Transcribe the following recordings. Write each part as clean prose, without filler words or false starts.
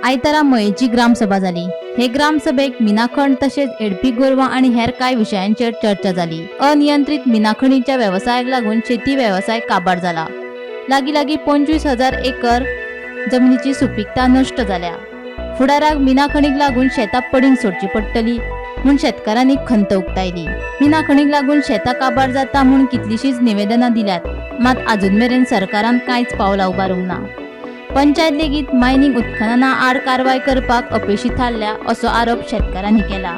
आयतारा मयेची ग्रामसभा जाली. हे ग्रामसभेक मिनाखण तशेंच एडपी गोरवां आनी हेर कांय विशयांचेर चर्चा जाली. अनियंत्रीत मिनाखणीच्या वेवसायाक लागून शेती वेवसाय काबार जाला. लागीं लागीं 25,000 एकर जमनीची सुपीकता नश्ट जाल्या. फुडाराक मिनाखणीक लागून शेतां पडींग सोडची पडटली म्हूण शेतकारांनी खंत उक्तायली. मिनाखणीक लागून शेतां काबार जाता म्हूण कितलीशींच निवेदनां दिल्यात, मात अजून मेरेन सरकारान कांयच पावलां उबारूंक ना. पंचायत लेगीत मायनिंग उत्खनना आड कारवाय करपाक अपेशी थारल्या असो आरोप शेतकारांनी केला.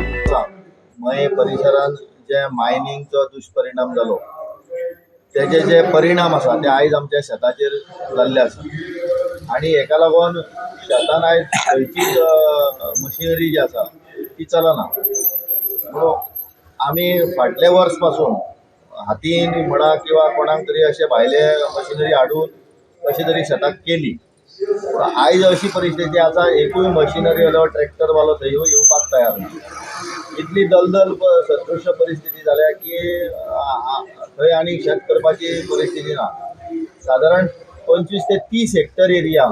मये परिसरांत जे मायनिंगचो दुश्परिणाम जालो, तेजे जे परिणाम आसा ते आयज आमच्या शेताचेर जाल्ले आसा आनी हेका लागून शेतान आयज खंयचीच मशिनरी जी आसा ती चलना. म्हणून आमी फाटले वर्स पासून हातीन म्हणा किंवा कोणाक तरी अशे भायले मशिनरी हाडून कशी तरी शेताक केली. पूण आयज अशी परिस्थिती आसा, एकूय मशिनरी वालो, ट्रॅक्टर वालो थंय येवपाक तयार ना. इतली दलदल सदृश परिस्थिती जाल्या की थंय आनी शेत करपाची परिस्थिती ना. सादारण 25 ते 30 हेक्टर एरिया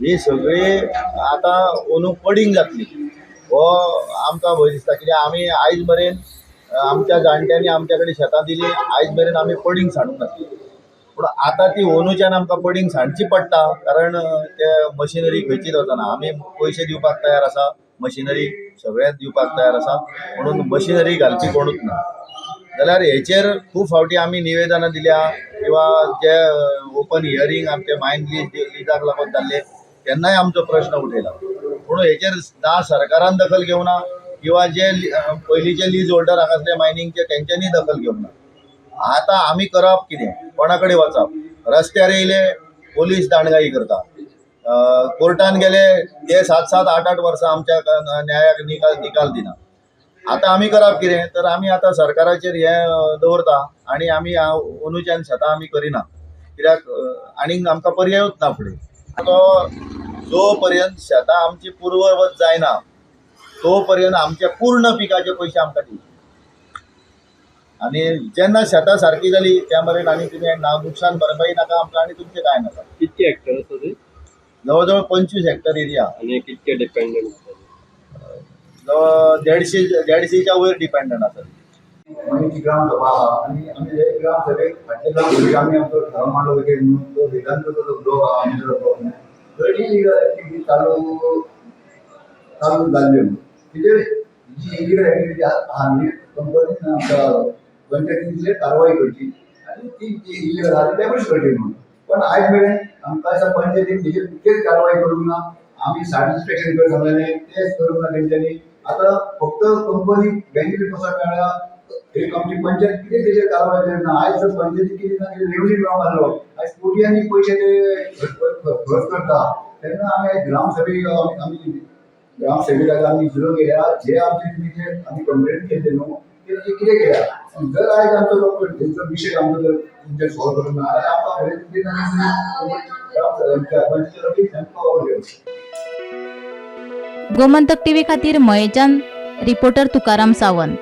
ही सगळी आतां अंदू पडींग जातली हो आमकां भंय दिसता. कित्याक आमी आयज मेरेन आमच्या जाणट्यांनी आमच्या कडेन शेतां दिली, आयज मेरेन आमी पडींग सांडूंक नासली. पूण आतां ती अंदूच्यान आमकां पडींग सांडची पडटा, कारण ते मशिनरी खंयचीच वचना. आमी पयशे दिवपाक तयार आसा, मशिनरी सगळेच दिवपाक तयार आसा, म्हणून मशिनरी घालपी कोणूच ना. जाल्यार हेचेर खूब फावटी आमी निवेदनां दिल्या किंवा जे ओपन हियरींग आमचे मायन लिजाक लागून जाल्ले, तेन्नाय आमचो प्रश्न उठयला. पूण हेचेर ना सरकारान दखल घेवना किंवा जे पयलींचे लीज होल्डर हांगासले मायनिंगचे, तेंच्यांनी दखल घेवंक ना. आतां आमी करप कितें? कोणा कडेन वचप? रस्त्यार येयले, पोलीस दांडगाई करता. कोर्टान गेले, ते सात सात आठ आठ वर्सां आमच्या न्यायाक निकाल दिना. आतां आमी करप कितें? तर आमी आतां सरकाराचेर हें दवरता आनी आमी अंदूच्यान शेतां आमी करिना, कित्याक आनीक आमकां पर्यायूच ना फुडें. तो जो पर्यंत शेतां आमची पुर्ववत जायना, तो पर्यंत आमच्या पूर्ण पिकाचे पयशे आमकां दिवचे आनी जेन्ना शेतां सारकी जाली, त्या मेरेन आनी तुमी ना नुकसान भरपाई नाका आमकां आनी तुमचें कांय नाका. कितके हेक्टर आसा ते? जवळ जवळ 25 हेक्टर एरिया. आनी कितके डिपेंडंट आसा? जवळ 150च्या वयर डिपेंडंट आसा. मयेची ग्रामसभा आहा आनी आमी हे ग्रामसभेक, फाटल्या ग्रामसभेक आमी आमचो थाराव मांडलो की म्हणून तो वेदांताचो जो ब्लॉक आहा, आमचो ब्लॉक थंय इलिगल एक्टिविटी चालू चालू जाल्ल्यो म्हणून. तेजेर जी इलिगल एक्टिविटी आहा न्ही, कंपनीन आमच्या पंचायतीन तिचेर कारवाय करची आनी ती जी इलिगल आहा ती डॅमोलिश करची म्हणून. पण आयज मेरेन आमकां दिसता पंचायतीन तेजेर कितेंच कारवाय करूंक ना. आमी सायट इन्स्पेक्शन कर सांगलेलें, तेच करूंक ना तेंच्यांनी. आतां फक्त कंपनीक बेनिफीट कसो मेळ्ळा, एक आमची पंचायत कितें तेजेर कारवाय करिना. आयज जर पंचायती कितें ना कितें रेवन्यू मेळोंक आसलो, आयज कोट्यांनी पयशे ते खर्च करता. तेन्ना आमी आयज ग्रामसभेक आमी ग्रामसेवेक आमी विरोध केल्या. जे आमचे तुमी जे आमी कंप्लेन केल्ले न्हू, ते कितें केल्या. आनी जर आयज आमचो जो तेंचो विशय आमचो जर तुमचेर सॉल्व करूंक ना जाल्यार आमकां पंचायतीचे तांकां. गोमंतक टीव्ही खातीर मयेच्यान रिपोर्टर तुकाराम सावंत.